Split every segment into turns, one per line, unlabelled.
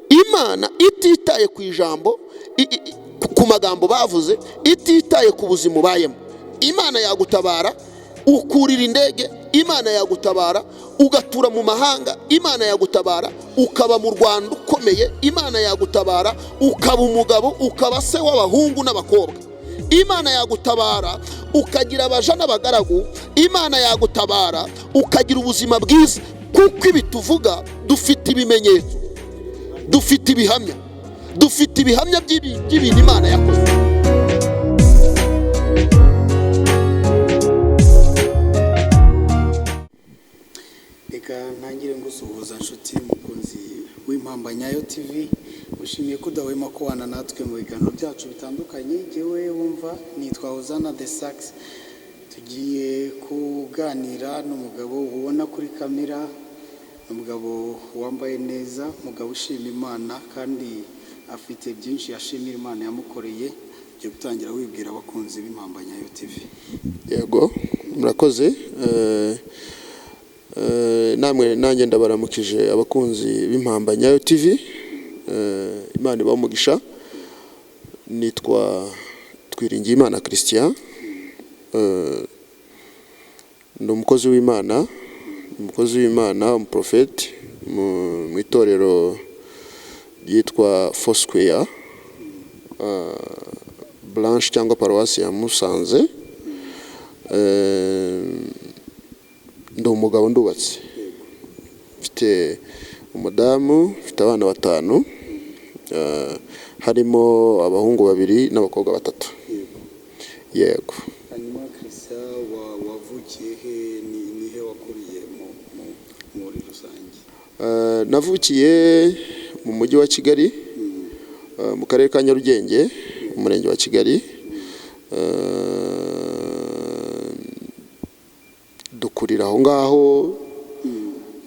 Imana ititaye ku ijambo, ku magambo bavuze, ititaye ku buzima ubayemo, Imana yagutabara ukurira indege, Imana yagutabara ugatura mu mahanga, Imana yagutabara ukaba mu Rwanda ukomeye, Imana yagutabara ukaba umugabo, ukaba se w'abahungu n'abakobwa, Imana yagutabara ukagira abaja n'abagaragu, Imana yagutabara ukagira ubuzima bwiza. Kuko ibi tuvuga dufite ibimenyetso, dufite ibihamya, dufite ibihamya by'ibintu Imana yakoze.
Reka ntangire ngusuhuza nshuti mukunzi w'Impamba Nyayo TV, ushimiye ko udahwema kubana natwe mu biganiro byacu bitandukanye. Jyewe wumva nitwa Hozana de Sax, tugiye kuganira n'umugabo ubona kuri kamera, umugabo wambaye neza, umugabo ushima Imana kandi afite byinshi yashimira Imana yamukoreye. Ugiye gutangira wibwira abakunzi b'Impamba Nyayo TV.
Yego, murakoze. Namwe nanjye ndabaramukije abakunzi b'Impamba Nyayo TV. Imana ibahe umugisha. Nitwa Twiringiyimana Christian, ndi umukozi w'Imana, umukozi w'Imana, umuprofeti mu itorero ryitwa Foursquare Branch cyangwa paruwasi ya Musanze. Ndi umugabo, ndubatse, mfite umudamu, mfite abana 5, harimo abahungu 2 n'abakobwa 3. Yego.
Hanyuma Christian, wavukiye he, ni he wakuriye muri rusange?
Navukiye mu mujyi wa Kigali, mu karere ka Nyarugenge, umurenge wa Kigali. Dukurira aho ngaho.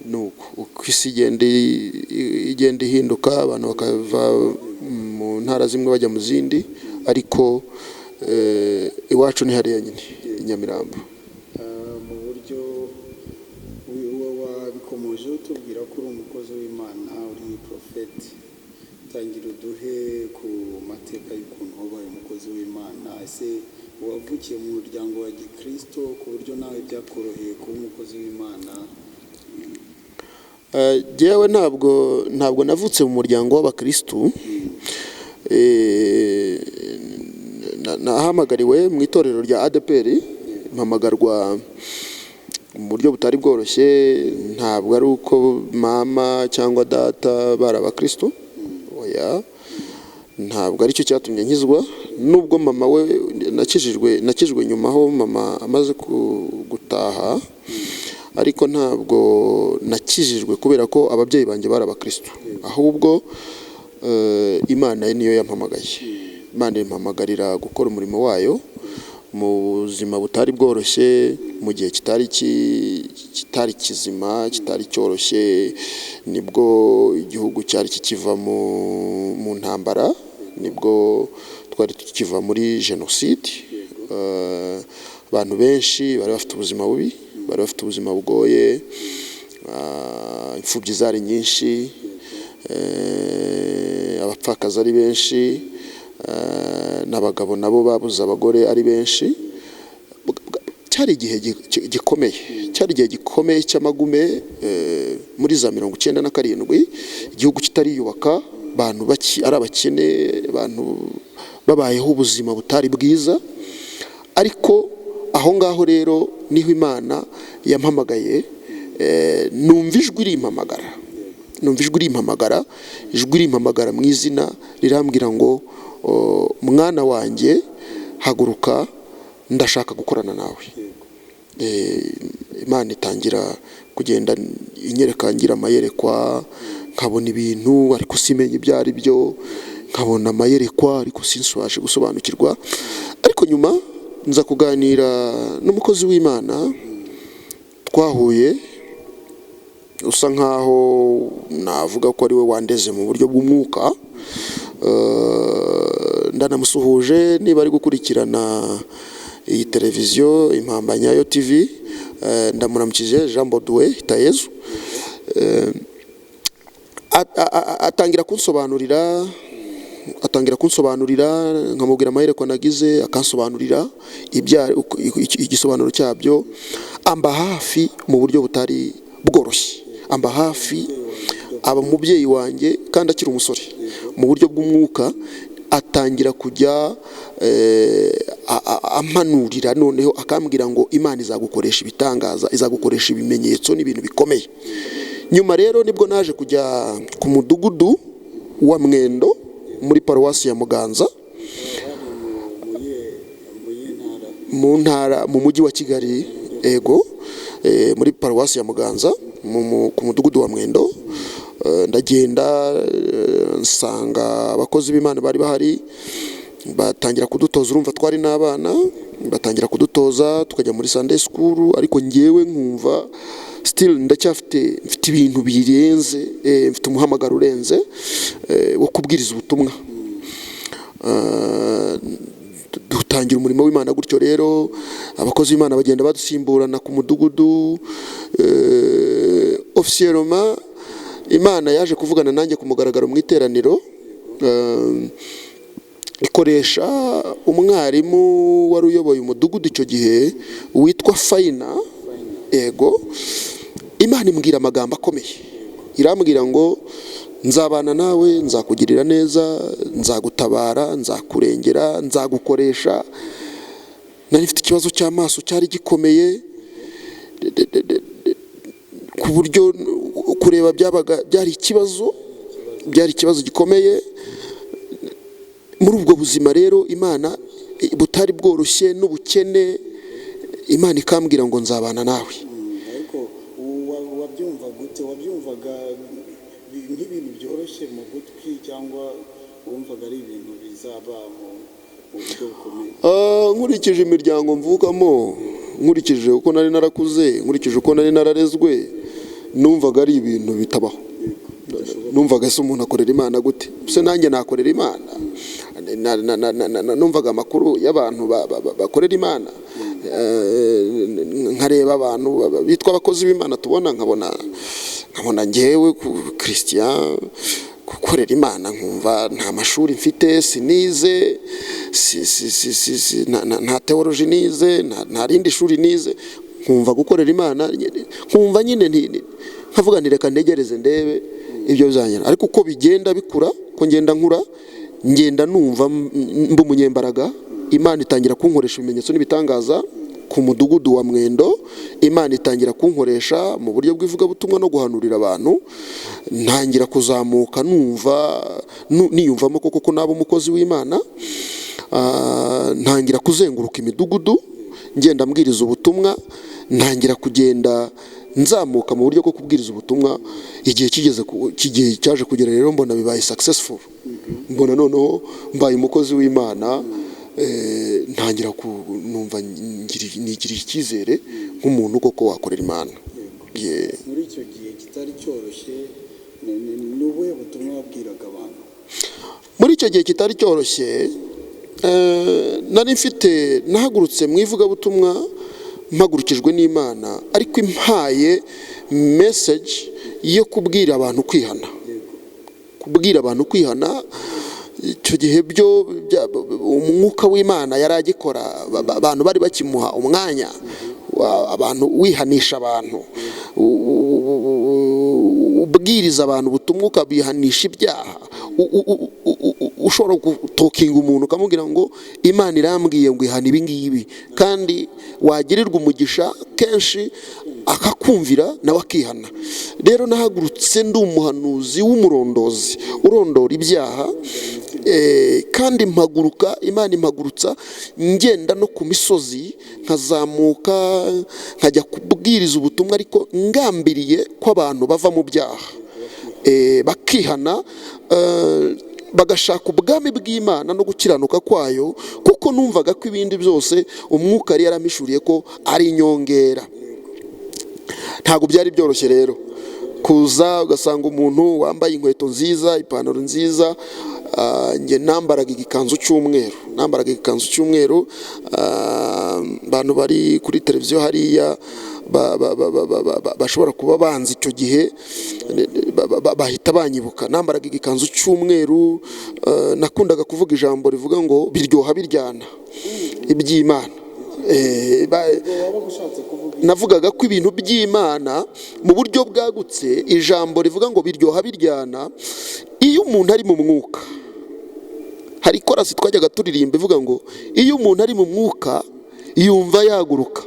Nuko uko isi igenda ihinduka, abantu bakava mu ntara zimwe bajya mu zindi, ariko iwacu ni hariya nyine i Nyamirambo.
Mu buryo wabikomoje utubwira ko uri umukozi w'Imana, uri profeti, tangira uduhe ku mateka y'ukuntu wabaye umukozi w'Imana. Ese wavukiye mu muryango wa gikristo ku buryo nawe byakoroheye kuba umukozi w'Imana?
Jyewe ntabwo navutse mu muryango w'abakristu. Nahamagariwe mu itorero rya ADPR, mpamagarwa mu buryo butari bworoshye. Ntabwo ari uko mama cyangwa data bari abakristu, oya, ntabwo aricyo cyatumye nkizwa. Nubwo mama we nakijijwe nyuma aho mama amaze gutaha, ariko ntabwo nakijijwe kubera ko ababyeyi banjye bari abakristu, ahubwo Imana niyo yampamagaye. Imana impamagarira gukora umurimo wayo mu buzima butari bworoshye, mu gihe kitari kizima, kitari cyoroshye. Nibwo igihugu cyari kikiva mu ntambara, nibwo twari tukiva muri jenoside. Abantu benshi bari bafite ubuzima bubi, bari bafite ubuzima bugoye, imfubyi zari nyinshi, abapfakazi ari benshi, n'abagabo nabo babuze abagore ari benshi. Cyari igihe gikomeye, cyari igihe gikomeye cy'amagume, muri za 97, igihugu kitariyubaka, abantu ari abakene, abantu babayeho ubuzima butari bwiza. Ariko aho ngaho rero niho Imana yampamagaye, numva ijwi rimpamagara, numva ijwi rimpamagara, ijwi rimpamagara mu izina rirambwira ngo, mwana wanjye haguruka, ndashaka gukorana nawe. Imana itangira kugenda inyereka, ngira amayerekwa, nkabona ibintu ariko simenye ibyo ari byo, nkabona amayerekwa ariko sinsubashe gusobanukirwa. Ariko nyuma nza kuganira n'umukozi w'Imana twahuye, usa nkaho navuga ko ari we wandeze mu buryo bw'umwuka. Ndanamusuhuje niba ari gukurikirana iyi televiziyo Impamba Nyayo TV, ndamuramukije Jean Baudouin Hitayezu. Atangira kunsobanurira, nkamubwira amayerekwa nagize, akansobanurira igisobanuro cyabyo. Amba hafi mu buryo butari bworoshye, amba hafi, aba umubyeyi wanjye kandi akiri umusore mu buryo bw'umwuka. Atangira kujya ampanurira, noneho akambwira ngo Imana izagukoresha ibitangaza, izagukoresha ibimenyetso n'ibintu bikomeye. Nyuma rero nibwo naje kujya ku mudugudu wa Mwendo muri paruwasi ya Muganza, mu ntara, mu mujyi wa Kigali, ego, muri paruwasi ya Muganza, ku mudugudu wa Mwendo. Ndagenda, nsanga abakozi b'Imana bari bahari, batangira kudutoza. Urumva twari n'abana, batangira kudutoza tukajya muri Sunday school, ariko ngewe nkumva still ndacyafite, mfite ibintu birenze, mfite umuhamagaro urenze wo kubwiriza ubutumwa. Dutangira umurimo w'Imana gutyo rero, abakozi b'Imana bagenda badusimburana ku mudugudu. Officiellement Imana yaje kuvugana nanjye ku mugaragaro mu iteraniro, ikoresha umwarimu wari uyoboye umudugudu icyo gihe witwa Fayina. Ego, Imana imbwira amagambo akomeye, irambwira ngo nzabana nawe, nzakugirira neza, nzagutabara, nzakurengera, nzagukoresha. Nari mfite ikibazo cy'amaso cyari gikomeye, ku buryo kureba byabaga byari ikibazo, byari ikibazo gikomeye. Muri ubwo buzima rero Imana butari bworoshye n'ubukene, Imana ikambwira ngo nzabana nawe.
Ariko wabyumva gute? Wabyumvaga nk'ibintu byoroshye mu gutwi, cyangwa wumvaga ari ibintu bizaba mu buryo bukomeye?
Nkurikije imiryango mvukamo, nkurikije uko nari narakuze, nkurikije uko nari nararezwe, numvaga ari ibintu bitabaho. Numvaga se umuntu akorera Imana gute? Se nanjye nakorera Imana? Numvaga amakuru y'abantu bakorera Imana, nkareba abantu bitwa abakozi b'Imana tubona, nkabona ngewe ku Christian gukorera Imana, nkumva nta mashuri mfite, sinize, nta theology nize, nta rindi shuri nize, nkumva gukorera Imana, nkumva nyine nkavuga nti reka ntegereze ndebe ibyo bizagera. Ariko uko bigenda bikura, ko ngenda nkura, ngenda numva mba umunyembaraga. Imana itangira kunkoresha ibimenyetso n'ibitangaza ku mudugudu wa Mwendo. Imana itangira kunkoresha mu buryo bw'ivugabutumwa no guhanurira abantu. Ntangira kuzamuka numva niyumvamo koko ko naba umukozi w'Imana. Ntangira kuzenguruka imidugudu ngenda mbwiriza ubutumwa, ntangira kugenda nzamuka mu buryo bwo kubwiriza ubutumwa. Igihe kigeze igihe cyaje kugera rero mbona bibaye successful, mbona noneho mbaye umukozi w'Imana. Ntangira numva nigiriye icyizere nk'umuntu koko wakorera Imana.
Muri icyo gihe kitari cyoroshye, ni ubuhe butumwa wabwiraga abantu?
Muri icyo gihe kitari cyoroshye, nari mfite, nahagurutse mu ivugabutumwa mpagurukijwe n'Imana, ariko impaye message yo kubwira abantu kwihana, kubwira abantu kwihana. Icyo gihe byo umwuka w'Imana yari agikora, abantu bari bakimuha umwanya, abantu wihanisha abantu, ubwiriza abantu ubutumwa ukabihanisha ibyaha, ushobora gutokinga umuntu ukamubwira ngo Imana irambwiye ngo ihane ibi ngibi, kandi wagirirwa umugisha kenshi akakumvira nawe akihana. Rero nahagurutse ndi umuhanuzi w'umurondozi urondora ibyaha, kandi mpaguruka, Imana impagurutsa ngenda no ku misozi, nkazamuka nkajya kubwiriza ubutumwa, ariko ngambiriye ko abantu bava mu byaha, bakihana, bagashaka ubwami bw'Imana no gukiranuka kwayo, kuko numvaga ko ibindi byose umwuka yari yaramishuriye ko ari inyongera. Ntabwo byari byoroshye rero kuza ugasanga umuntu wambaye inkweto nziza, ipantaro nziza. Njye nambaraga igikanzu cy'umweru, nambaraga igikanzu cy'umweru. Abantu bari kuri televiziyo hariya bashobora kuba banze icyo gihe bahita banyibuka. Nambaraga igikanzu cy'umweru, nakundaga kuvuga ijambo rivuga ngo biryoha biryana iby'Imana. Navugaga ko ibintu by'Imana mu buryo bwagutse, ijambo rivuga ngo biryoha biryana, iyo umuntu ari mu mwuka. Hari korasi twajyaga turirimba ivuga ngo iyo umuntu ari mu mwuka yumva yaguruka,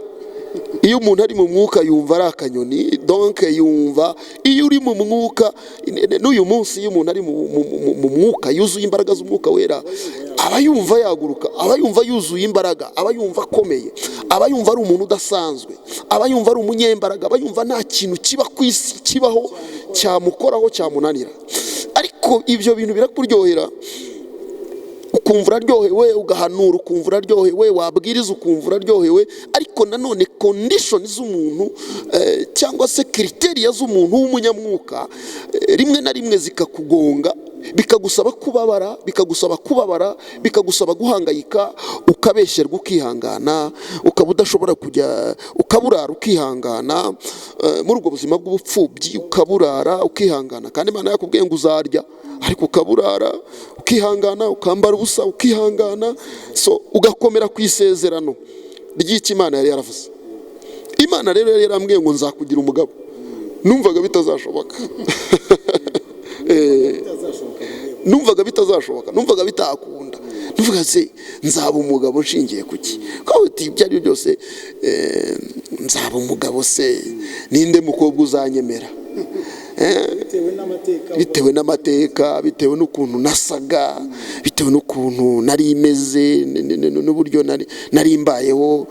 iyo umuntu ari mu mwuka yumva ari akanyoni, donc yumva iyo uri mu mwuka. N'uyu munsi iyo umuntu ari mu mwuka yuzuye imbaraga z'umwuka wera, aba yumva yaguruka, aba yumva yuzuye imbaraga, aba yumva akomeye, aba yumva ari umuntu udasanzwe, aba yumva ari umunyembaraga, aba yumva nta kintu kiba ku isi kibaho cyamukoraho cyamunanira. Ariko ibyo bintu birakuryohera, ukumva uraryohewe, ugahanura ukumva uraryohewe, wabwiriza ukumva uraryohewe. Ariko nanone condition z'umuntu cyangwa se criteria z'umuntu w'umunyamwuka rimwe na rimwe zikakugonga, bikagusaba kubabara, bikagusaba kubabara, bikagusaba guhangayika, ukabeshyerwa ukihangana, ukaba udashobora kujya, ukaburara ukihangana, muri ubwo buzima bw'ubupfubyi ukaburara ukihangana. Kandi Imana yakubwiye ngo uzarya, ariko ukaburara ukihangana, ukambara ubusa ukihangana, so ugakomera ku isezerano ry'icyo Imana yari yaravuze. Imana rero yari yarambwiye ngo nzakugira umugabo, numvaga bitazashoboka. Numvaga bitazashoboka, numvaga bitakunda, numvaga se nzaba umugabo nshingiye kuki? Ko ibyo ari byo byose nzaba umugabo se ninde mukobwa uzanyemera? Bitewe n'amateka, bitewe n'ukuntu nasaga, bitewe n'ukuntu nari imeze, n'uburyo nari mbayeho,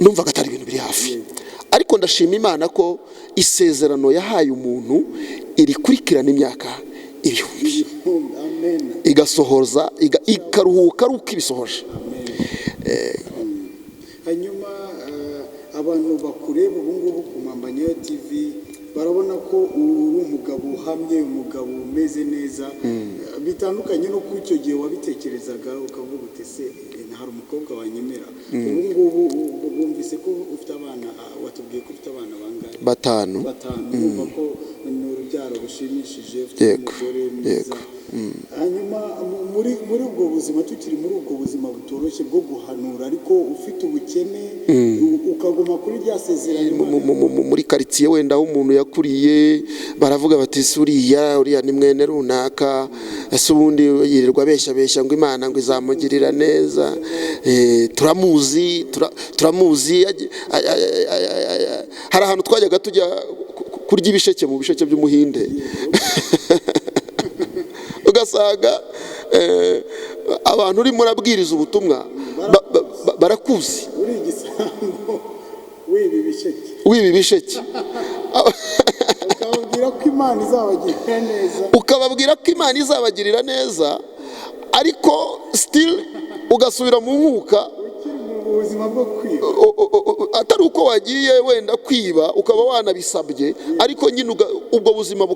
numvaga atari ibintu biri hafi. Ariko ndashima Imana ko isezerano yahaye umuntu irikurikirana imyaka ibihumbi, igasohoza, ikaruhuka ari uko ibisohoje.
Hanyuma abantu bakureba ubu ngubu ku Mpambanyayo TV barabona ko uri umugabo uhamye, umugabo umeze neza, bitandukanye no ku icyo gihe wabitekerezaga ukavuga uti se hari umukobwa wanyemera. Ubu ngubu bumvise ko ufite abana, watubwiye ko ufite abana bangahe?
Batanu.
Urumva ko ni urubyaro rushimishije, ufite umugore mwiza. Hanyuma muri ubwo buzima, tukiri muri ubwo buzima butoroshye bwo guhanura ariko ufite ubukene, ukaguma kuri rya sezerano
muri quartier wenda aho umuntu yakuriye, baravuga bati uriya uriya ni mwene runaka, ese ubundi yirirwa abeshya besha ngo Imana ngo izamugirira neza, turamuzi turamuzi. Hari ahantu twajyaga tujya kurya ibisheke mu bisheke by'umuhinde, ugasanga abantu urimo urabwiriza ubutumwa barakuzi, wiba ibisheke, ukababwira ko Imana izabagirira neza, ariko still ugasubira mu nkuka atari uko wagiye wenda kwiba ukaba wanabisabye, ariko nyine ubwo buzima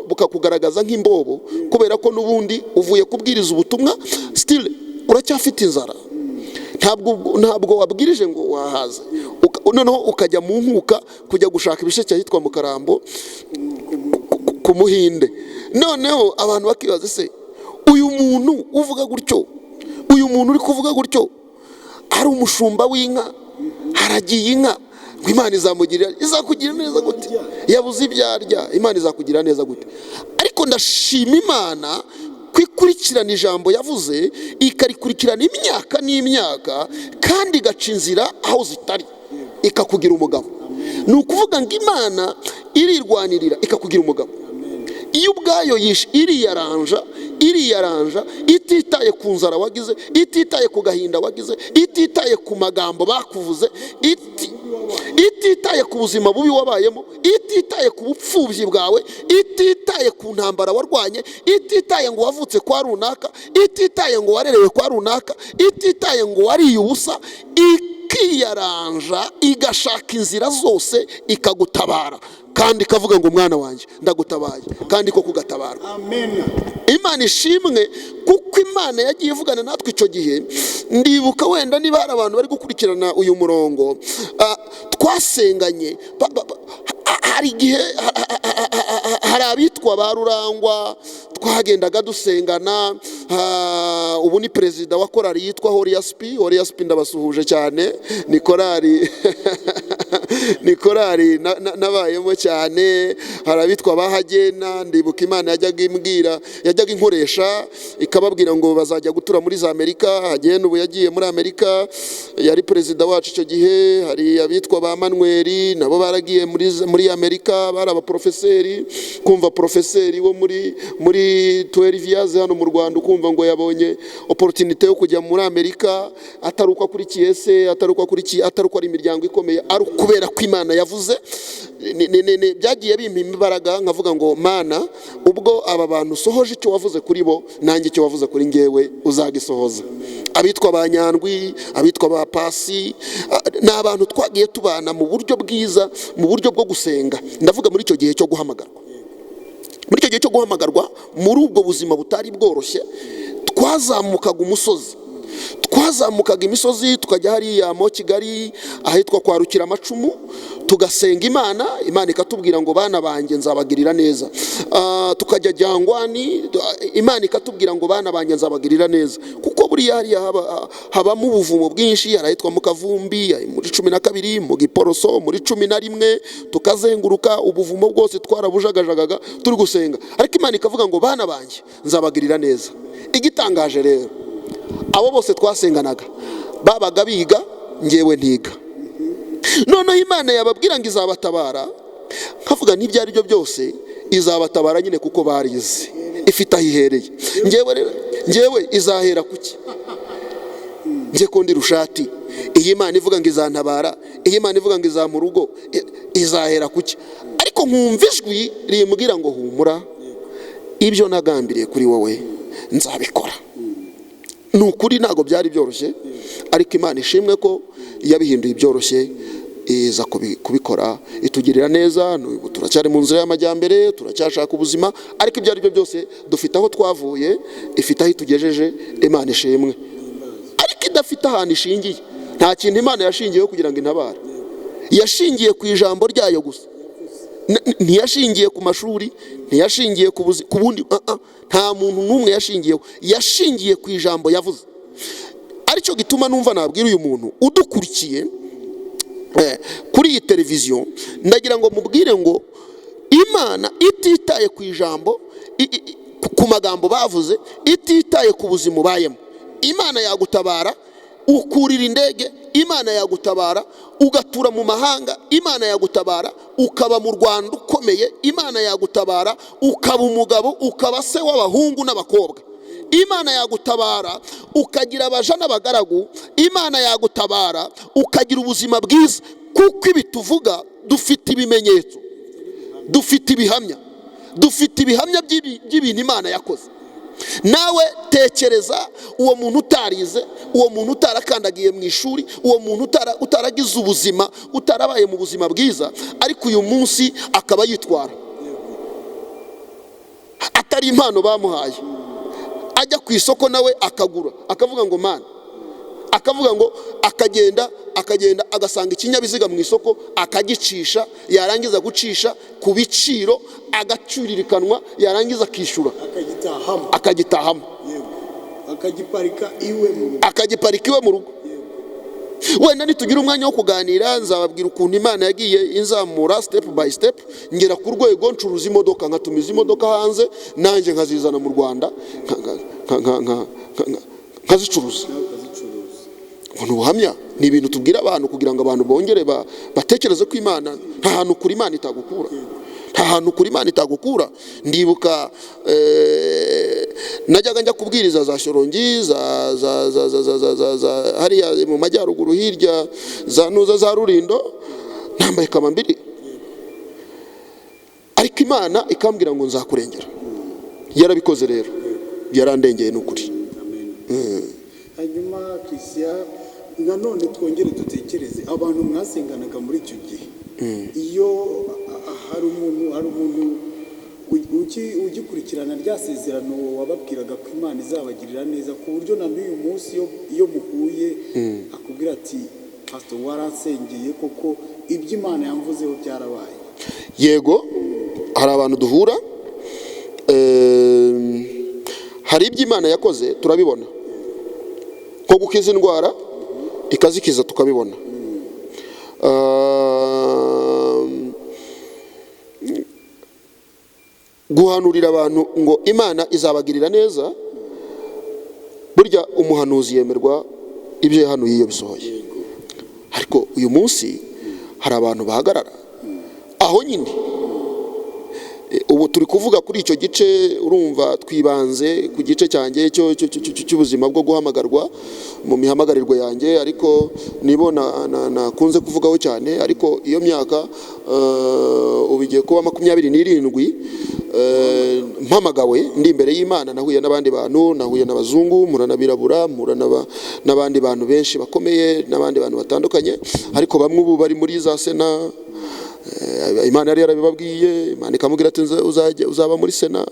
bukakugaragaza nk'imbobo, kubera ko n'ubundi uvuye kubwiriza ubutumwa still uracyafite inzara, ntabwo wabwirije ngo wahaze, noneho ukajya mu nkuka kujya gushaka ibisheke ahitwa mu Karambo ku Muhinde. Noneho abantu bakibaza se uyu muntu uvuga gutyo, uyu muntu uri kuvuga gutyo ari umushumba w'inka, haragiye inka ngo Imana izamugirira, izakugira neza gute? Yabuze ibyo arya, Imana izakugira neza gute? Ariko ndashima Imana kwikurikirana ijambo yavuze, ikarikurikirana imyaka n'imyaka, kandi igaca inzira aho zitari, ikakugira umugabo. Ni ukuvuga ngo Imana irirwanirira ikakugira umugabo. Iyo ubwayo yishe iriyaranja, iriyaranja, ititaye ku nzara wagize, ititaye ku gahinda wagize, ititaye ku magambo bakuvuze, ititaye ku buzima bubi wabayemo, ititaye ku bupfubyi bwawe, ititaye ku ntambara warwanye, ititaye ngo wavutse kwa runaka, ititaye ngo warerewe kwa runaka, ititaye ngo wariye ubusa, ikiyaranja igashaka inzira zose ikagutabara, kandi ikavuga ngo mwana wanjye ndagutabaye, kandi ko kugatabarwa.
Amen.
Imana ishimwe Kuko Imana yagiye ivugana natwe icyo gihe. Ndibuka wenda niba hari abantu bari gukurikirana uyu murongo, twasenganye, hari igihe hari abitwa ba Rurangwa twagendaga dusengana. Ubu ni perezida wa korali yitwa Horiyasipi. Horiyasipi ndabasuhuje cyane, ni korali nabayemo cyane. Hari abitwa Bahagena, ndibuka Imana yajyaga imbwira, yajyaga inkoresha ikababwira ngo bazajya gutura muri za Amerika. Hagena ubu yagiye muri Amerika, yari perezida wacu icyo gihe. Hari abitwa ba Manuel, nabo baragiye muri Amerika, bari abaprofeseri. Kumva profeseri wo muri 12 years hano mu Rwanda, ukumva ngo yabonye opportunité yo kujya muri Amerika, atari uko akurikiye se, atari uko akurikiye, atari uko ari imiryango ikomeye, ari ukubera ko Imana yavuze. Byagiye bimpa imbaraga, nkavuga ngo Mana, ubwo aba bantu usohoje icyo wavuze kuri bo, nanjye icyo wavuze kuri ngewe uzagisohoza. Abitwa ba Nyandwi, abitwa ba Pasi, ni abantu twagiye tubana mu buryo bwiza, mu buryo bwo gusenga. Ndavuga muri icyo gihe cyo guhamagarwa, muri icyo gihe cyo guhamagarwa, muri ubwo buzima butari bworoshye, twazamukaga umusozi, twazamukaga imisozi, tukajya hariya mu Kigali ahitwa kwa Rukiramacumu, tugasenga Imana, Imana ikatubwira ngo bana banjye nzabagirira neza. Tukajya Jangwani, Imana ikatubwira ngo bana banjye nzabagirira neza. Kuko buriya hariya habamo ubuvumo bwinshi, hari ahitwa mu Kavumbi muri 12, mu Giporoso muri 11, tukazenguruka ubuvumo bwose twarabujagajagaga turi gusenga, ariko Imana ikavuga ngo bana banjye nzabagirira neza. Igitangaje rero, abo bose twasenganaga babaga biga, ngewe ntiga. Noneho Imana yababwira ngo izabatabara, nkavuga n'ibyo ari byo byose izabatabara nyine, kuko barize, ifite aho ihereye. Ngewe izahera kuki? Nge ko ndi rushati, iyi Imana ivuga ngo izantabara, iyi Imana ivuga ngo izampa urugo, izahera kuki? Ariko nkumva ijwi rimbwira ngo humura, ibyo nagambiriye kuri wowe nzabikora. Ni ukuri ntabwo byari byoroshye, ariko Imana ishimwe ko yabihinduye ibyoroshye, iza kubikora, itugirira neza. Turacyari mu nzira y'amajyambere, turacyashaka ubuzima, ariko ibyo ari byo byose dufite aho twavuye, ifite aho itugejeje. Imana ishimwe. Ariko idafite ahantu ishingiye, nta kintu Imana yashingiyeho kugira ngo intabare. Yashingiye ku ijambo ryayo gusa, ntiyashingiye ku mashuri, ntiyashingiye ku bundi, nta muntu n'umwe yashingiyeho, yashingiye ku ijambo yavuze. Aricyo gituma numva nabwira uyu muntu udukurikiye kuri iyi televiziyo, ndagira ngo mubwire ngo Imana ititaye ku ijambo, ku magambo bavuze, ititaye ku buzima ubayemo, Imana yagutabara ukurira indege, Imana yagutabara ugatura mu mahanga, Imana yagutabara ukaba mu Rwanda ukomeye, Imana yagutabara ukaba umugabo, ukaba se w'abahungu n'abakobwa, Imana yagutabara ukagira abaja n'abagaragu, Imana yagutabara ukagira ubuzima bwiza. Kuko ibi tuvuga dufite ibimenyetso, dufite ibihamya, dufite ibihamya by'ibintu Imana yakoze. Nawe tekereza uwo muntu utarize, uwo muntu utarakandagiye mu ishuri, uwo muntu utaragize ubuzima, utarabaye mu buzima bwiza, ariko uyu munsi akaba yitwara atari impano bamuhaye, ajya ku isoko nawe akagura, akavuga ngo Mana, akavuga ngo akagenda, akagenda agasanga ikinyabiziga mu isoko akagicisha, yarangiza gucisha ku biciro agacuririkanwa, yarangiza akishyura, akagitahamo,
akagiparika iwe mu rugo,
akagiparika iwe mu rugo. Wenda nitugira umwanya wo kuganira nzababwira ukuntu Imana yagiye inzamura step by step, ngera ku rwego ncuruza imodoka, nkatumiza imodoka hanze nanjye nkazizana mu Rwanda nkazicuruza. Ngo ni ubuhamya, ni ibintu tubwira abantu kugira ngo abantu bongere batekereze ko Imana nta hantu kuri Imana itagukura, nta hantu kuri Imana itagukura. Ndibuka najyaga njya kubwiriza za Shyorongi, za za za za za za za hariya mu majyaruguru hirya za Nuza za Rurindo, nambaye kamambiri, ariko Imana ikambwira ngo nzakurengera. Yarabikoze rero, yarandengeye n'ukuri.
Hanyuma Christian, nanone twongere dutekereze abantu mwasenganaga muri icyo gihe. Iyo hari umuntu Ugikurikirana rya sezerano wababwiraga ko Imana izabagirira neza, ku buryo na n'uyu munsi iyo muhuye akubwira ati: "Pastor, waransengeye koko, ibyo Imana yamvuzeho byarabaye"?
Yego, hari abantu duhura, hari ibyo Imana yakoze turabibona, nko gukiza indwara ikazikiza tukabibona. Guhanurira abantu ngo Imana izabagirira neza, burya umuhanuzi yemerwa ibyo yahanuye iyo bisohoye. Ariko uyu munsi hari abantu bahagarara aho nyine. Ubu turi kuvuga kuri icyo gice, urumva twibanze ku gice cyanjye cy'ubuzima bwo guhamagarwa mu mihamagarirwe yanjye, ariko nibo nakunze kuvugaho cyane. Ariko iyo myaka, ubu igiye kuba 27, mpamagawe ndi imbere y'Imana. Nahuye n'abandi bantu, nahuye n'abazungu, mpura n'abirabura, mpura n'abandi bantu benshi bakomeye, n'abandi bantu batandukanye, ariko bamwe ubu bari muri za sena. Imana yari yarabibabwiye, Imana ikamubwira ati: "Uzaba muri sena."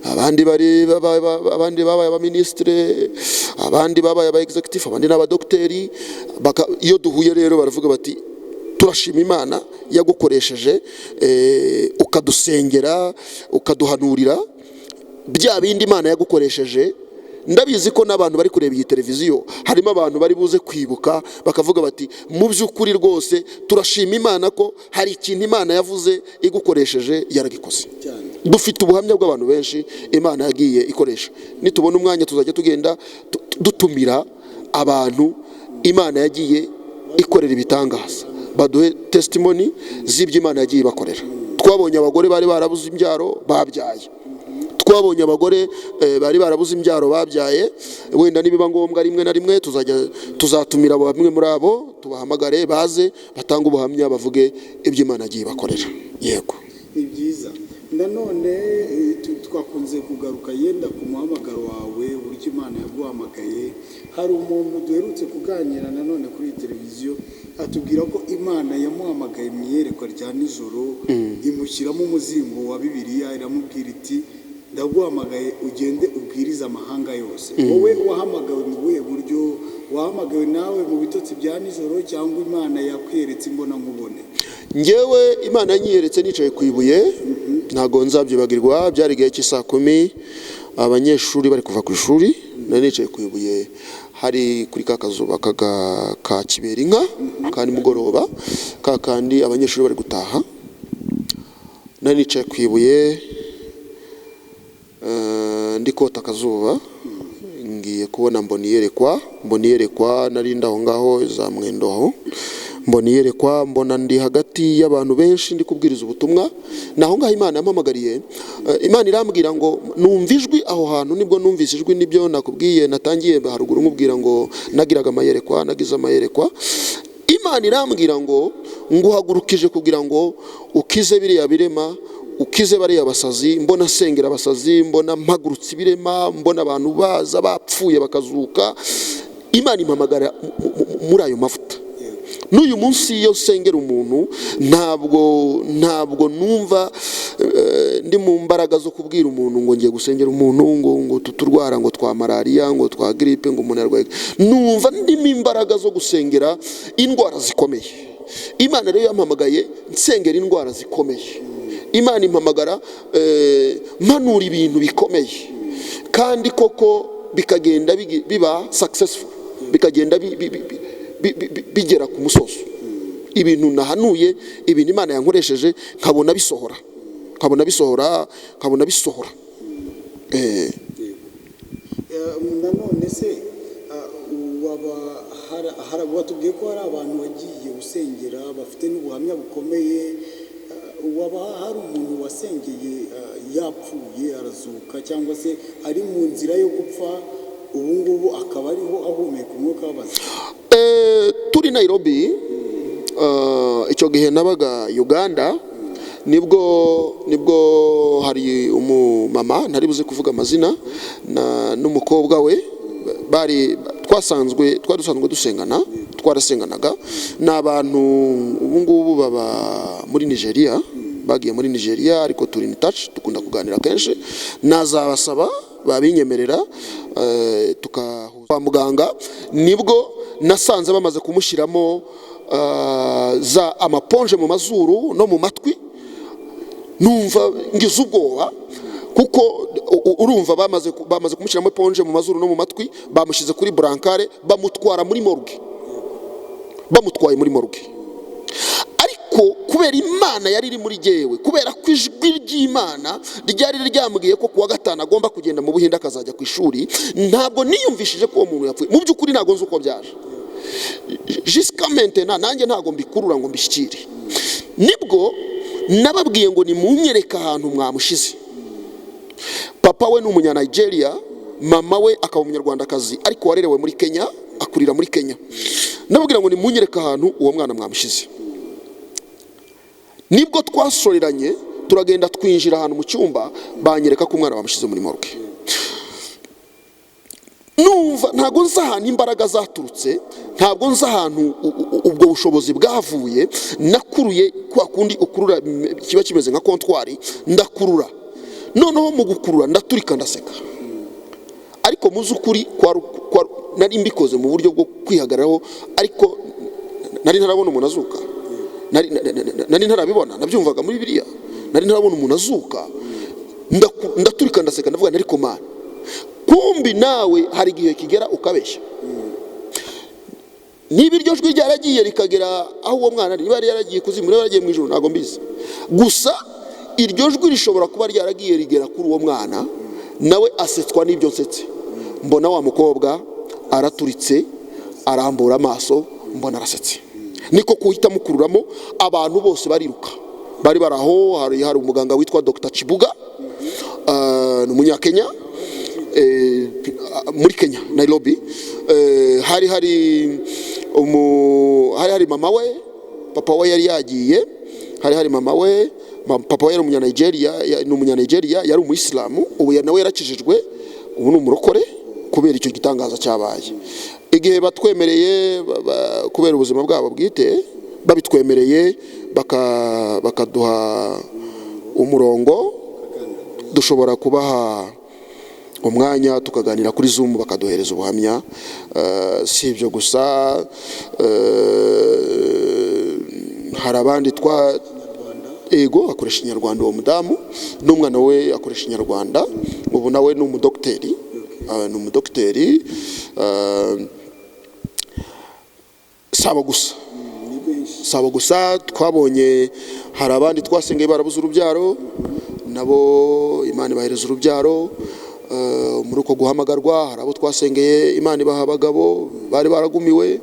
Abandi bari abandi babaye abaminisitire, abandi babaye aba executive, abandi n'abadogiteri. Iyo duhuye rero baravuga bati: "Turashima Imana yagukoresheje, ukadusengera, ukaduhanurira bya bindi Imana yagukoresheje." Ndabizi ko n'abantu bari kureba iyi televiziyo harimo abantu bari buze kwibuka bakavuga bati: "Mu by'ukuri rwose turashima Imana ko hari ikintu Imana yavuze igukoresheje yaragikoze." Dufite ubuhamya bw'abantu benshi Imana yagiye ikoresha. Nitubona umwanya tuzajya tugenda dutumira abantu Imana yagiye ikorera ibitangaza, baduhe testimony z'ibyo Imana yagiye ibakorera. Twabonye abagore bari barabuze imbyaro babyaye, twabonye abagore bari barabuze imbyaro babyaye. Wenda nibiba ngombwa rimwe na rimwe tuzajya tuzatumira bamwe muri abo, tubahamagare baze batange ubuhamya, bavuge ibyo Imana yagiye ibakorera. Yego.
Ni byiza. Nanone twakunze kugaruka yenda ku muhamagaro wawe, uburyo Imana yaguhamagaye. Hari umuntu duherutse kuganira nanone kuri iyi televiziyo, atubwira ko Imana yamuhamagaye mu iyerekwa rya nijoro, imushyiramo umuzingo wa Bibiliya, iramubwira iti: "Ndaguhamagaye ugende ubwirize amahanga yose." Wowe wahamagawe mu buhe buryo? Wahamagawe nawe mu bitotsi bya nijoro, cyangwa Imana yakwiyeretse imbona nkubone?
Ngewe Imana yanyiyeretse nicaye ku ibuye, ntabwo nzabyibagirwa. Byari igihe cy'isaa 10, abanyeshuri bari kuva ku ishuri. Nari nicaye ku ibuye, hari kuri ka kazuba ka kiberinka ka nimugoroba, ka kandi abanyeshuri bari gutaha. Nari nicaye ku ibuye, ndi kota akazuba, ngiye kubona mbona iyerekwa, mbona iyerekwa. Nari ndi aho ngaho za Mwendo aho, mbona iyerekwa, mbona ndi hagati y'abantu benshi, ndi kubwiriza ubutumwa. Ni aho ngaho Imana yampamagariye. Imana irambwira ngo numva ijwi aho hantu, nibwo numvise ijwi. Nibyo nakubwiye natangiye haruguru nkubwira ngo nagiraga amayerekwa, nagize amayerekwa. Imana irambwira ngo: "Nguhagurukije kugira ngo ukize biriya birema, ukize bariya basazi." Mbona nsengera abasazi, mbona mpagurutse ibirema, mbona abantu baza bapfuye bakazuka. Imana impamagara muri ayo mavuta. N'uyu munsi iyo nsengera umuntu, ntabwo numva ndi mu mbaraga zo kubwira umuntu ngo ngiye gusengera umuntu ngo tuturwara, ngo twa malariya, ngo twa grippe, ngo umuntu arwaye. Numva ndimo imbaraga zo gusengera indwara zikomeye. Imana rero yampamagaye nsengera indwara zikomeye. Imana impamagara mpanura ibintu bikomeye, kandi koko bikagenda biba successful, bikagenda bigera ku musozo. Ibintu nahanuye, ibintu Imana yankoresheje, nkabona bisohora, nkabona bisohora, nkabona bisohora.
Nanone se waba watubwiye ko hari abantu wagiye usengera bafite n'ubuhamya bukomeye, waba hari umuntu wasengeye yapfuye arazuka, cyangwa se ari mu nzira yo gupfa, ubu ngubu akaba ariho ahumeka umwuka w'abazima?
Turi Nairobi, icyo gihe nabaga Uganda, nibwo hari umumama ntari buze kuvuga amazina n'umukobwa we bari twasanzwe twari dusanzwe dusengana, twarasenganaga. Ni abantu ubu ngubu baba muri Nigeria. Bagiye muri Nigeria, ariko turi in touch, dukunda kuganira kenshi. Nazabasaba babinyemerera, tukahuza. Kwa muganga nibwo nasanze bamaze kumushyiramo za ama éponge mu mazuru no mu matwi. Numva ngize ubwoba, kuko urumva bamaze kumushyiramo éponge mu mazuru no mu matwi, bamushyize kuri brancard, bamutwara muri morgue. Bamutwaye muri morgue, ariko kubera Imana yari iri muri jyewe, kubera ko ijwi ry'Imana ryari ryambwiye ko kuwa gatanu agomba kugenda mu Buhinde akazajya ku ishuri, ntabwo niyumvishije ko uwo muntu yapfuye. Mu by'ukuri ntabwo nzi uko byaje. Jusqu'à maintenant nanjye ntabwo mbikurura ngo mbishyikire. Nibwo nababwiye ngo nimunyereke ahantu mwamushize. Papa we ni Umunyanigeria, mama we akaba Umunyarwandakazi, ariko warerewe muri Kenya, akurira muri Kenya. Nababwira ngo nimunyereke ahantu uwo mwana mwamushize. Nibwo twasoreranye, turagenda, twinjira ahantu mu cyumba, banyereka ko umwana bamushyize muri morgue. Numva ntabwo nzi ahantu imbaraga zaturutse, ntabwo nzi ahantu ubwo bushobozi bwavuye. Nakuruye kwa kundi ukurura, kiba kimeze nka comptoir, ndakurura. Noneho mu gukurura ndaturika, ndaseka. Ariko mu by'ukuri nari mbikoze mu buryo bwo kwihagararaho, ariko nari ntarabona umuntu azuka. Nari ntarabibona, nabyumvaga muri Biriya, nari ntarabona umuntu azuka. Ndaturika, ndaseka, ndavuga nti: "Ariko Mana, kumbi nawe hari igihe kigera ukabeshya." Niba iryo jwi ryaragiye rikagera aho uwo mwana ari, niba yari yaragiye kuzimu, niba yaragiye mu ijuru, ntabwo mbizi. Gusa iryo jwi rishobora kuba ryaragiye rigera kuri uwo mwana, nawe asetswa n'ibyo nsetse. Mbona wa mukobwa araturitse, arambura amaso, mbona arasetse. Niko kuhita mukururamo, abantu bose bariruka bari bari aho. Hari umuganga witwa Dr Chibuga, ni Umunyakenya, muri Kenya, Nairobi. Hari hari mama we, papa we yari yagiye. Hari hari mama we. Papa we yari Umunyanigeria, ni Umunyanigeria, yari Umuyisilamu. Ubu nawe yarakijijwe, ubu ni umurokore kubera icyo gitangaza cyabaye. Igihe batwemereye, kubera ubuzima bwabo bwite, babitwemereye, bakaduha umurongo, dushobora kubaha umwanya tukaganira kuri Zoom, bakaduhereza ubuhamya. Si ibyo gusa, hari abandi twa ego akoresha Ikinyarwanda. Uwo mudamu n'umwana we akoresha Ikinyarwanda. Ubu nawe ni umudogiteri. Ni umudogiteri. Saba gusa
Ni benshi.
Saba gusa twabonye, hari abandi twasengeye barabuze urubyaro, nabo Imana ibahereza urubyaro. Muri uko guhamagarwa hari abo twasengeye, Imana ibaha abagabo bari baragumiwe.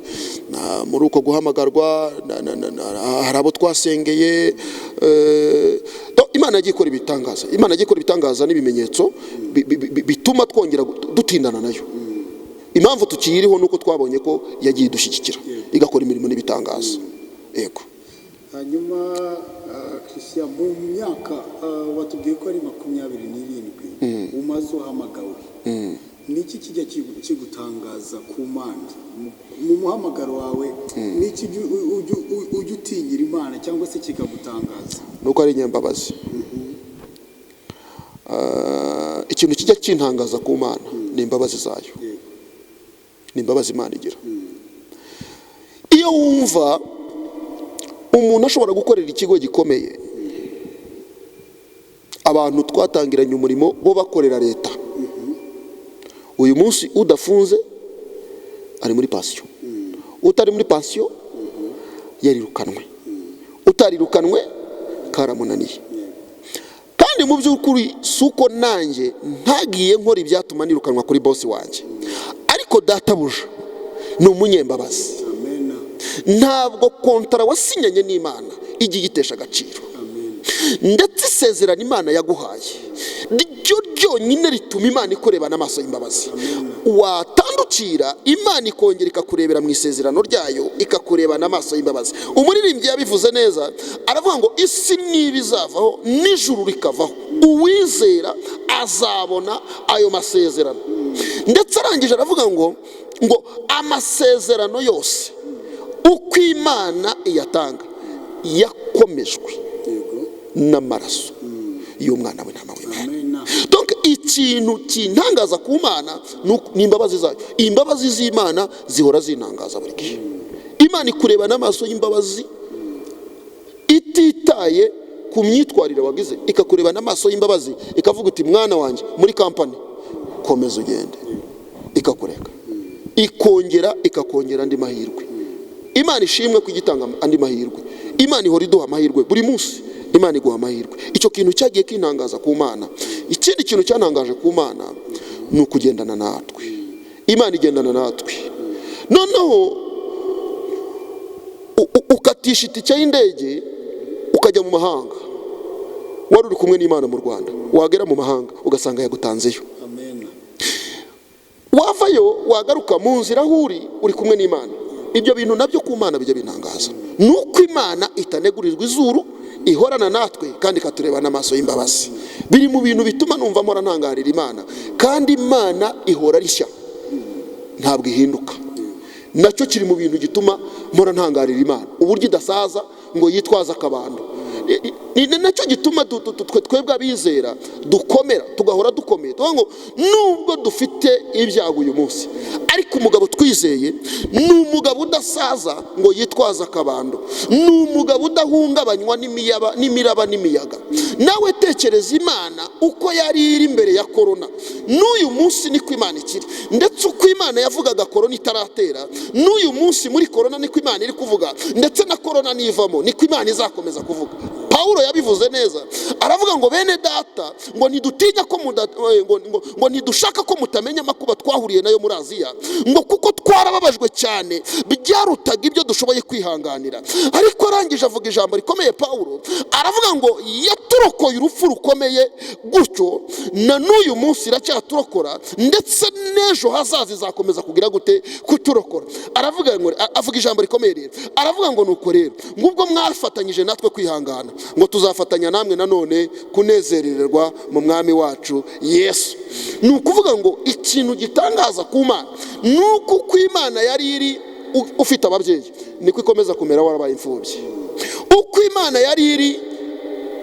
Muri uko guhamagarwa hari abo twasengeye, Imana yagiye ikora ibitangaza. Imana yagiye ikora ibitangaza n'ibimenyetso bituma twongera dutindana nayo. Impamvu tukiyiriho ni uko twabonye ko yagiye idushyigikira, igakora imirimo n'ibitangaza. Yego.
Hanyuma Christian, mu myaka watubwiye ko ari 27 umaze uhamagawe, ni iki kijya kigutangaza ku Mana mu muhamagaro wawe? Ni iki ujya utinyira Imana cyangwa se kikagutangaza?
Nuko ari inyambabazi. Ikintu kijya kintangaza ku Mana ni imbabazi zayo. Ni imbabazi Imana igira. Iyo wumva umuntu ashobora gukorera ikigo gikomeye, abantu twatangiranye umurimo bo bakorera leta, uyu munsi udafunze ari muri pansiyo, utari muri pansiyo yarirukanwe, utarirukanwe karamunaniye. Kandi mu by'ukuri si uko nanjye ntagiye nkora ibyatuma nirukanwa kuri bosi wanjye, ariko databuja ni umunyembabazi.
Amena.
Ntabwo kontara wasinyanye n'Imana ijya igitesha agaciro.
Amen.
Ndetse isezerano Imana yaguhaye ryo ryonyine rituma Imana ikurebana amaso y'imbabazi. Watandukira, Imana ikongera ikakurebera mu isezerano ryayo, ikakurebana amaso y'imbabazi. Umuririmbyi yabivuze neza, aravuga ngo isi niba izavaho n'ijuru rikavaho, uwizera azabona ayo masezerano. Ndetse arangije aravuga ngo amasezerano yose uko Imana iyatanga yakomejwe.
Yego.
N'amaraso y'umwana w'intama w'Imana.
Amen.
Donc ikintu kintangaza ku Mana ni imbabazi zayo. Imbabazi z'Imana zihora zintangaza buri gihe. Imana ikureba n'amaso y'imbabazi, ititaye ku myitwarire wagize, ikakureba n'amaso y'imbabazi, ikavuga uti: "Mwana wanjye, muri kampani, komeza ugende." Ikakureka, ikongera ikakongera andi mahirwe. Imana ishimwe ko igitanga andi mahirwe. Imana ihora iduha amahirwe buri munsi, Imana iguha amahirwe. Icyo kintu cyagiye kintangaza ku Mana. Ikindi kintu cyantangaje ku Mana ni ukugendana natwe. Imana igendana natwe, noneho ukatisha itike y'indege ukajya mu mahanga. Wari uri kumwe n'Imana mu Rwanda, wagera mu mahanga ugasanga yagutanzeyo.
Amen.
Wavayo, wagaruka mu nzira aho uri, uri kumwe n'Imana. Ibyo bintu nabyo ku Mana bijya bintangaza, ni uko Imana itanegurirwa izuru, ihorana natwe kandi ikatureba n'amaso y'imbabazi. Biri mu bintu bituma numva mpora ntangarira Imana. Kandi Imana ihora rishya, ntabwo ihinduka. Nacyo kiri mu bintu gituma mpora ntangarira Imana, uburyo idasaza ngo yitwaze akabando. Ni nacyo gituma twebwe abizera dukomera, tugahora dukomeye, tuvuga ngo nubwo dufite ibyago uyu munsi, ariko umugabo twizeye ni umugabo udasaza ngo yitwaze akabando, ni umugabo udahungabanywa n'imiraba n'imiyaga. Nawe tekereza Imana uko yari iri imbere ya korona, n'uyu munsi niko Imana ikiri. Ndetse uko Imana yavugaga korona itaratera, n'uyu munsi muri korona niko Imana iri kuvuga, ndetse na korona nivamo niko Imana izakomeza kuvuga. Pawulo yabivuze neza, aravuga ngo: "Bene data, ngo ntidutinya ko ngo ntidushaka ko mutamenya amakuba twahuriye nayo muri Aziya, ngo kuko twarababajwe cyane byarutaga ibyo dushoboye kwihanganira." Ariko arangije avuga ijambo rikomeye. Pawulo aravuga ngo yaturokoye urupfu rukomeye gutyo, na n'uyu munsi iracyaturokora, ndetse n'ejo hazaza izakomeza kugira gute? Kuturokora. Aravuga ngo, avuga ijambo rikomeye rero, aravuga ngo: "Nuko rero ngubwo mwafatanyije natwe kwihangana, ngo tuzafatanya namwe nanone kunezererwa mu Mwami wacu Yesu." Ni ukuvuga ngo ikintu gitangaza ku Mana ni uko uko Imana yari iri ufite ababyeyi, niko ikomeza kumera warabaye imfubyi. Uko Imana yari iri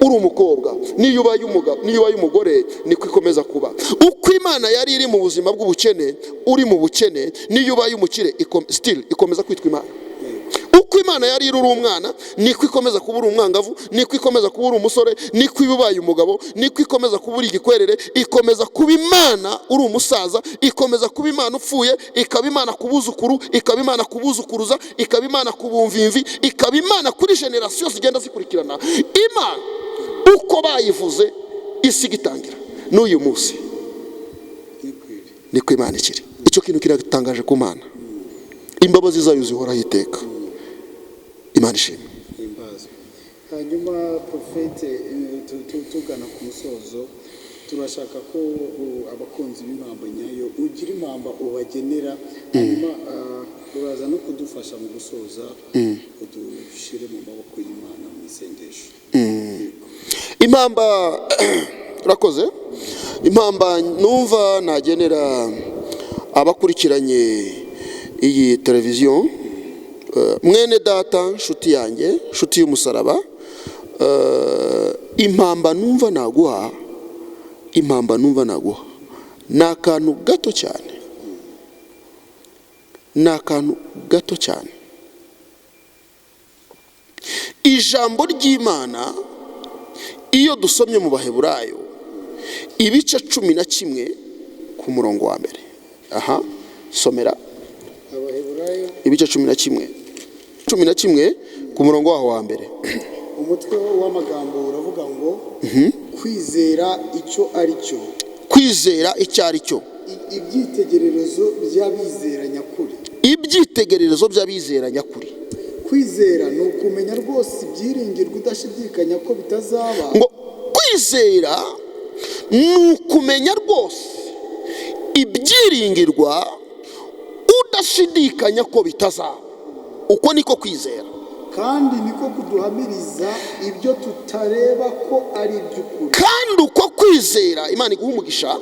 uri umukobwa, niyo ubaye umugabo, niyo ubaye umugore, niko ikomeza kuba. Uko Imana yari iri mu buzima bw'ubukene, uri mu bukene, niyo ubaye umukire, still ikomeza kwitwa Imana. Uko Imana yari iri uri umwana, niko ikomeza kuba uri umwangavu, niko ikomeza kuba uri umusore, niko iba ubaye umugabo, niko ikomeza kuba uri igikwerere. Ikomeza kuba Imana uri umusaza, ikomeza kuba Imana upfuye, ikaba Imana ku buzukuru, ikaba Imana ku buzukuruza, ikaba Imana ku bumvimvi, ikaba Imana kuri generasiyo zigenda zikurikirana. Imana uko bayivuze isi igitangira, n'uyu munsi niko Imana ikiri. Icyo kintu kiratangaje ku Mana. Imbabazi zayo zihoraho iteka. Imana ishimwe.
Himbazwe. Hanyuma porofete, tugana ku musozo, turashaka ko abakunzi b'Impamba Nyayo ugira impamba ubagenera, hanyuma uraza no kudufasha mu gusoza, udushyire mu maboko y'Imana mu isengesho. Yego.
Impamba, urakoze. Impamba numva nagenera abakurikiranye iyi televiziyo, mwene data, nshuti yanjye, nshuti y'umusaraba, impamba numva naguha, impamba numva naguha ni akantu gato cyane, ni akantu gato cyane. Ijambo ry'Imana iyo dusomye mu Baheburayo ibice 11 ku murongo wa mbere, aha somera.
Abaheburayo.
Ibice 11, 11 ku murongo waho wa mbere.
Umutwe w'amagambo uravuga ngo kwizera icyo ari cyo.
Kwizera icyo ari cyo.
Ibyitegererezo by'abizera nyakuri.
Ibyitegererezo by'abizera nyakuri.
Kwizera ni ukumenya rwose ibyiringirwa udashidikanya ko bitazaba.
Ngo kwizera ni ukumenya rwose ibyiringirwa udashidikanya ko bitazaba. Uko niko kwizera.
Kandi niko kuduhamiriza ibyo tutareba ko ari iby'ukuri.
Kandi uko kwizera, Imana iguha umugisha,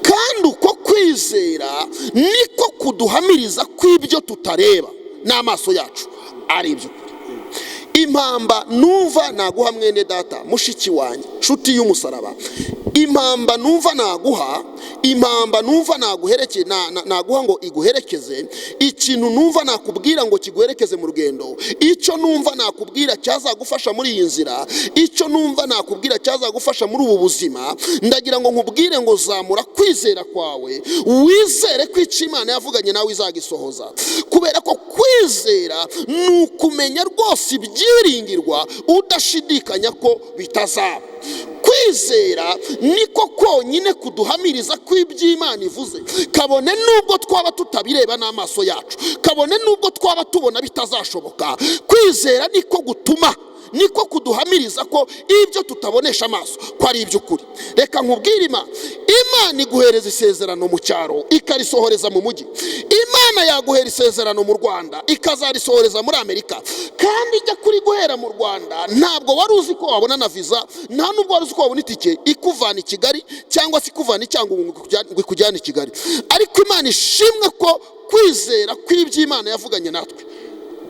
kandi uko kwizera niko kuduhamiriza ko ibyo tutareba n'amaso yacu ari iby'ukuri. Impamba numva naguha mwene data, mushiki wanjye, nshuti y'umusaraba, impamba numva naguha, impamba numva naguhereke, naguha ngo iguherekeze, ikintu numva nakubwira ngo kiguherekeze mu rugendo, icyo numva nakubwira cyazagufasha muri iyi nzira, icyo numva nakubwira cyazagufasha muri ubu buzima, ndagira ngo nkubwire ngo zamura kwizera kwawe, wizere ko icyo Imana yavuganye nawe izagisohoza. Kubera ko kwizera ni ukumenya rwose ibyiringirwa udashidikanya ko bitazaba. Kwizera niko konyine kuduhamiriza ko iby'Imana ivuze, kabone nubwo twaba tutabireba n'amaso yacu, kabone nubwo twaba tubona bitazashoboka. Kwizera niko gutuma, niko kuduhamiriza ko ibyo tutabonesha amaso ko ari iby'ukuri. Reka nkubwire, Imana iguhereza isezerano mu cyaro ikarisohoreza mu mujyi. Imana yaguhera isezerano mu Rwanda ikazarisohoreza muri Amerika. Kandi ijya kuri guhera mu Rwanda ntabwo wari uzi ko wabona na visa, nta nubwo wari uzi ko wabona itike ikuvana i Kigali cyangwa se ikuvana i Cyangugu ngo ikujyane i Kigali. Ariko Imana ishimwe ko kwizera kw'iby'Imana yavuganye natwe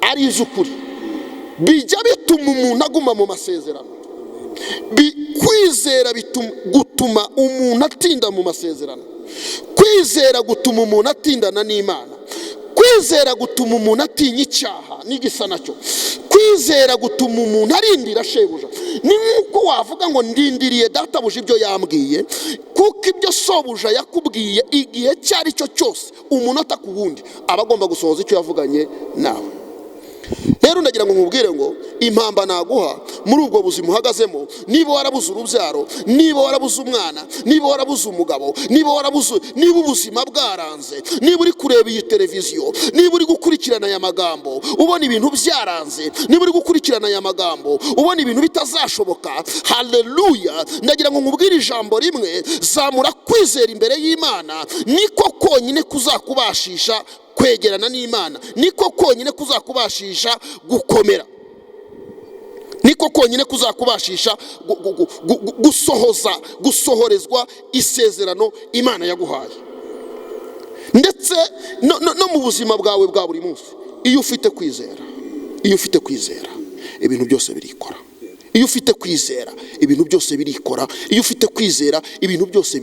ari iby'ukuri. Bijya bituma umuntu aguma mu masezerano. Kwizera gutuma umuntu atinda mu masezerano. Kwizera gutuma umuntu atindana n'Imana. Kwizera gutuma umuntu atinya icyaha n'igisa nacyo. Kwizera gutuma umuntu arindira shebuja. Ni nk'uko wavuga ngo ndindiriye databuja ibyo yambwiye, kuko ibyo sobuja yakubwiye igihe icyo ari cyo cyose, umunota ku wundi, aba agomba gusohoza icyo yavuganye nawe. Rero ndagira ngo nkubwire ngo impamba naguha muri ubwo buzima uhagazemo, niba warabuze urubyaro, niba warabuze umwana, niba warabuze umugabo, niba ubuzima bwaranze, niba uri kureba iyi televiziyo, niba uri gukurikirana aya magambo ubona ibintu byaranze, niba uri gukurikirana aya magambo ubona ibintu bitazashoboka, haleluya, ndagira ngo nkubwire ijambo rimwe: zamura kwizera imbere y'Imana. Niko konyine kuzakubashisha kwegerana n'Imana, niko konyine kuzakubashisha gukomera, niko konyine kuzakubashisha gusohoza, gusohorezwa isezerano Imana yaguhaye. Ndetse no mu buzima bwawe bwa buri munsi, iyo ufite kwizera, iyo ufite kwizera ibintu byose birikora. Iyo ufite kwizera ibintu byose birikora. Iyo ufite kwizera ibintu byose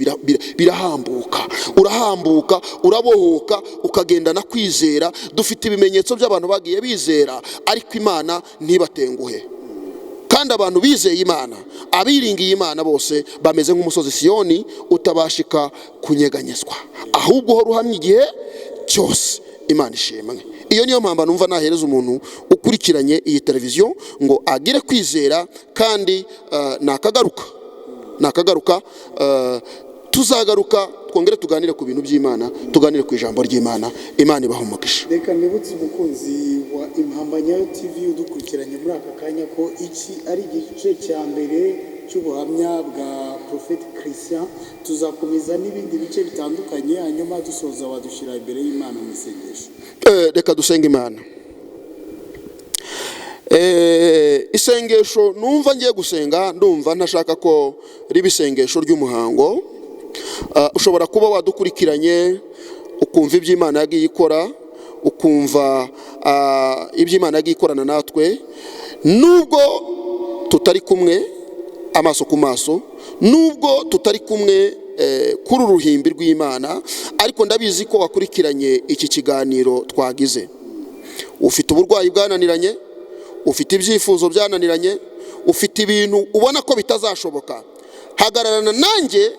birahambuka. Urahambuka, urabohoka, ukagendana kwizera. Dufite ibimenyetso by'abantu bagiye bizera ariko Imana ntibatenguhe. Kandi abantu bizeye Imana, abiringiye Imana bose bameze nk'umusozi Siyoni utabashika kunyeganyezwa, ahubwo uhora uhamye igihe cyose. Imana ishimwe. Iyo niyo mpamba numva nahereza umuntu ukurikiranye iyi televiziyo ngo agire kwizera, kandi nakagaruka tuzagaruka twongere tuganire ku bintu by'Imana, tuganire ku ijambo ry'Imana. Imana ibahe umugisha.
Reka nibutse umukunzi wa Impamba Nyayo TV udukurikiranye muri aka kanya ko iki ari igice cya mbere cy'ubuhamya bwa Prophet Christian. Tuzakomeza n'ibindi bice bitandukanye, hanyuma dusoza wadushyira imbere y'Imana mu isengesho.
Reka dusenge Imana. Isengesho numva ngiye gusenga, ndumva ntashaka ko riba isengesho ry'umuhango. Ushobora kuba wadukurikiranye ukumva iby'Imana yagiye ikora, ukumva iby'Imana yagiye ikorana natwe, nubwo tutari kumwe amaso ku maso, nubwo tutari kumwe kuri uruhimbi rw'Imana, ariko ndabizi ko wakurikiranye iki kiganiro twagize. Ufite uburwayi bwananiranye, ufite ibyifuzo byananiranye, ufite ibintu ubona ko bitazashoboka. Hagararana nanjye,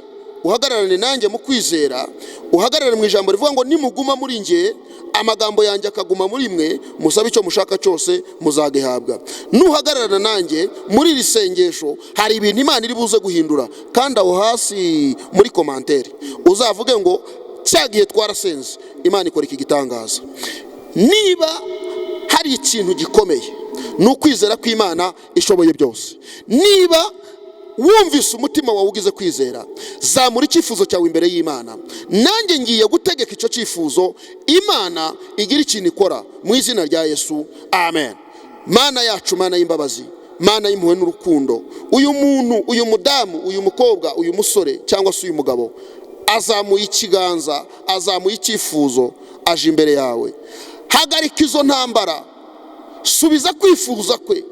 uhagararane nanjye mu kwizera, uhagararane mu ijambo rivuga ngo nimuguma muri njye, amagambo yanjye akaguma muri mwe, musabe icyo mushaka cyose muzagihabwa. Nuhagararana nanjye muri iri sengesho, hari ibintu Imana iri buze guhindura. Kandi aho hasi muri commentaire uzavuge ngo cya gihe twarasenze Imana ikora iki gitangaza. Niba hari ikintu gikomeye ni ukwizera kw'Imana ishoboye byose. Niba wumvise umutima wawe ugize kwizera, zamura icyifuzo cyawe imbere y'Imana. Nanjye ngiye gutegeka icyo cyifuzo, Imana igira ikintu ikora mu izina rya Yesu, amen. Mana yacu, Mana y'imbabazi, Mana y'impuhwe n'urukundo, uyu muntu, uyu mudamu, uyu mukobwa, uyu musore cyangwa se uyu mugabo azamuye ikiganza, azamuye icyifuzo, aje imbere yawe. Hagarika izo ntambara, subiza kwifuza kwe.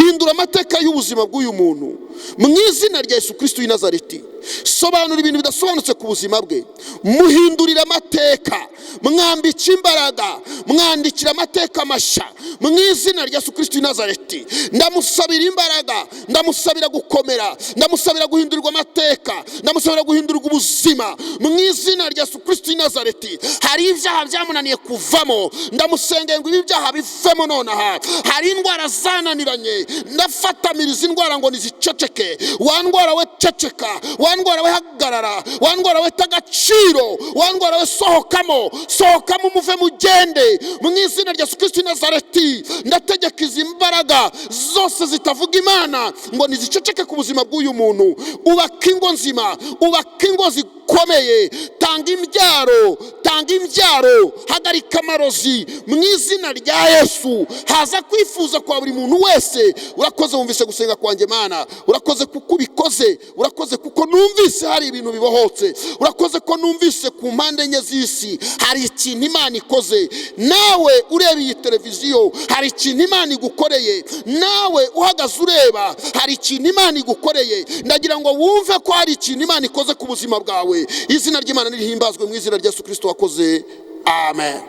Hindura amateka y'ubuzima bw'uyu muntu mu izina rya Yesu Kristo w'i Nazareti. Sobanura ibintu bidasobanutse ku buzima bwe, muhindurira amateka, mwambike imbaraga, mwandikira amateka mashya mu izina rya Yesu Kristo w'i Nazareti. Ndamusabira imbaraga, ndamusabira gukomera, ndamusabira guhindurirwa amateka, ndamusabira guhindurirwa ubuzima mu izina rya Yesu Kristo w'i Nazareti. Hari ibyaha byamunaniye kuvamo, ndamusengeye ngo ibi byaha bivemo nonaha. Hari indwara zananiranye, ndafatamiriza indwara ngo niziceceke. Wa ndwara we ceceka, wa ndwara we hagarara, wa ndwara we ta agaciro, wa ndwara we sohokamo, sohokamo umuve mugende mu izina rya Yesu Kristo w'i Nazareti. Ndategeka izi mbaraga zose zitavuga Imana ngo niziceceke ku buzima bw'uyu muntu. Ubaka ingo nzima, ubaka ingo zikomeye, tanga imbyaro, tanga imbyaro, hagarika amarozi mu izina rya Yesu. Haza kwifuza kwa buri muntu wese. Urakoze, wumvise gusenga kwanjye Mana, urakoze kuko ubikoze, urakoze kuko numvise hari ibintu bibohotse, urakoze ko numvise ku mpande enye z'isi hari ikintu Imana ikoze. Nawe ureba iyi televiziyo hari ikintu Imana igukoreye, nawe uhagaze ureba hari ikintu Imana igukoreye. Ndagira ngo wumve ko hari ikintu Imana ikoze ku buzima bwawe. Izina ry'Imana nirihimbazwe mu izina rya Yesu Kristo wakoze, amen.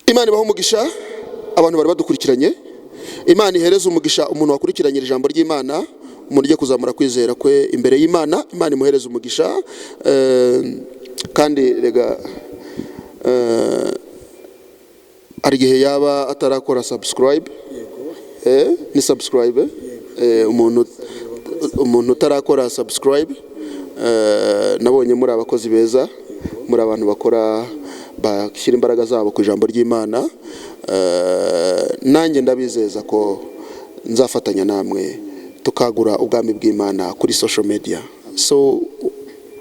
Imana ibahe umugisha abantu bari badukurikiranye. Imana ihereze umugisha umuntu wakurikiranye ijambo ry'Imana, umuntu ugiye kuzamura kwizera kwe imbere y'Imana. Imana imuhereze umugisha. Kandi rega hari igihe yaba atarakora subscribe, ni subscribe, umuntu utarakora subscribe. Nabonye muri abakozi beza, muri abantu bakora bashyira imbaraga zabo ku ijambo ry'Imana. Nanjye ndabizeza ko nzafatanya namwe tukagura ubwami bw'Imana kuri social media. So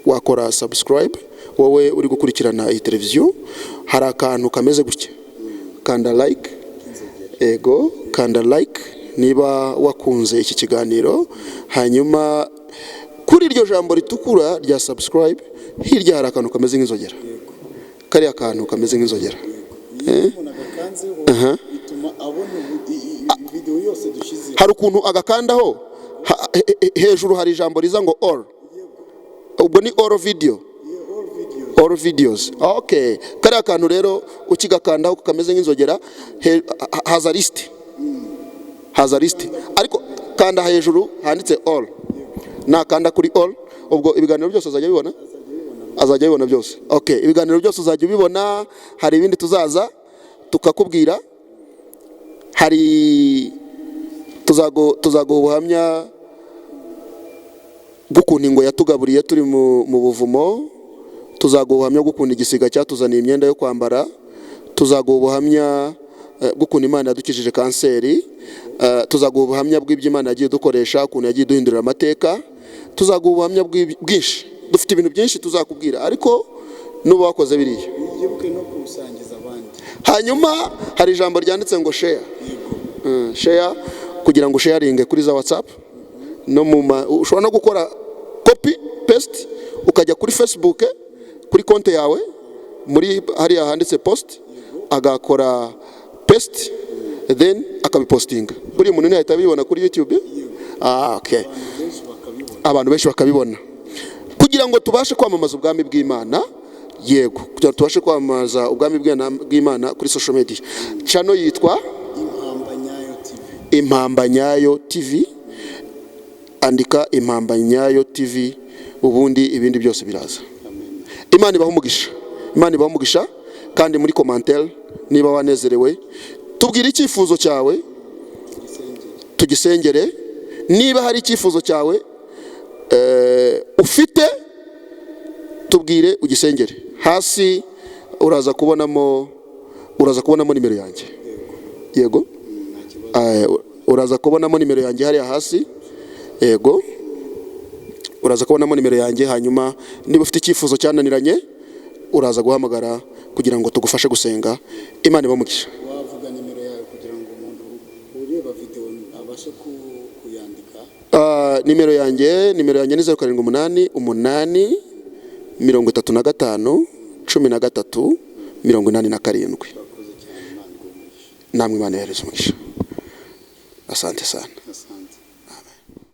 wakora subscribe, wowe uri gukurikirana iyi televiziyo, hari akantu kameze gutya, kanda like, ego kanda like niba wakunze iki kiganiro. Hanyuma kuri iryo jambo ritukura rya subscribe, hirya hari akantu kameze nk'inzogera, kariya kantu kameze nk'inzogera.
Iyo umuntu agakanzeho bituma abona video yose dushyizeho.
Hari ukuntu agakandaho, hejuru hari ijambo riza ngo all, ubwo ni all video,
All videos.
All videos, okay. Kariya kantu rero ukigakandaho kameze nk'inzogera, haza list, haza list, ariko kanda hejuru handitse all. Nakanda kuri all, ubwo ibiganiro byose azajya abibona, azajya abibona byose. Okay, ibiganiro byose uzajya ubibona. Hari ibindi tuzaza tukakubwira, hari tuzaguha ubuhamya bw'ukuntu ingwe yatugaburiye turi mu buvumo, tuzaguha ubuhamya bw'ukuntu igisiga cyatuzaniye imyenda yo kwambara, tuzaguha ubuhamya bw'ukuntu Imana yadukijije kanseri, tuzaguha ubuhamya bw'ibyo Imana yagiye dukoresha, ukuntu yagiye duhindurira amateka, tuzaguha ubuhamya bwinshi. Dufite ibintu byinshi tuzakubwira, ariko nuba wakoze biriya
Wibuke no kuwusangiza abandi.
Hanyuma hari ijambo ryanditse ngo share. Share kugira ngo sharinge kuri za WhatsApp no mu ushobora no gukora copy paste ukajya kuri Facebook kuri konti yawe, muri hariya handitse post, agakora paste then akabipostinga. Buriya umuntu ntiyahita abibona kuri YouTube. Ah, okay.
Benshi bakabibona.
Abantu benshi bakabibona kugira ngo tubashe kwamamaza ubwami bw'Imana. Yego, kugira ngo tubashe kwamamaza ubwami bw'Imana kuri social media. Channel yitwa
Impamba Nyayo TV.
Impamba Nyayo TV. Andika Impamba Nyayo TV, ubundi ibindi byose biraza. Imana ibahe umugisha, Imana ibahe umugisha. Kandi muri commentaire niba wanezerewe tubwire icyifuzo cyawe tugisengere. Niba hari icyifuzo cyawe ufite tubwire ugisengere. Hasi uraza kubonamo nimero yanjye. Yego, uraza kubonamo nimero yanjye hariya hasi. Yego, uraza kubonamo nimero yanjye. Hanyuma niba ufite icyifuzo cyananiranye uraza guhamagara kugira ngo tugufashe gusenga. Imana ibamugisha.
Wavuga nimero yawe kugira ngo umuntu ureba video abashe kuyandika.
Nimero yanjye ni 0788 35 13 87.
Urakoze cyane, Imana iguhe umugisha.
Namwe Imana ihereze umugisha. Asante sana.
Asante.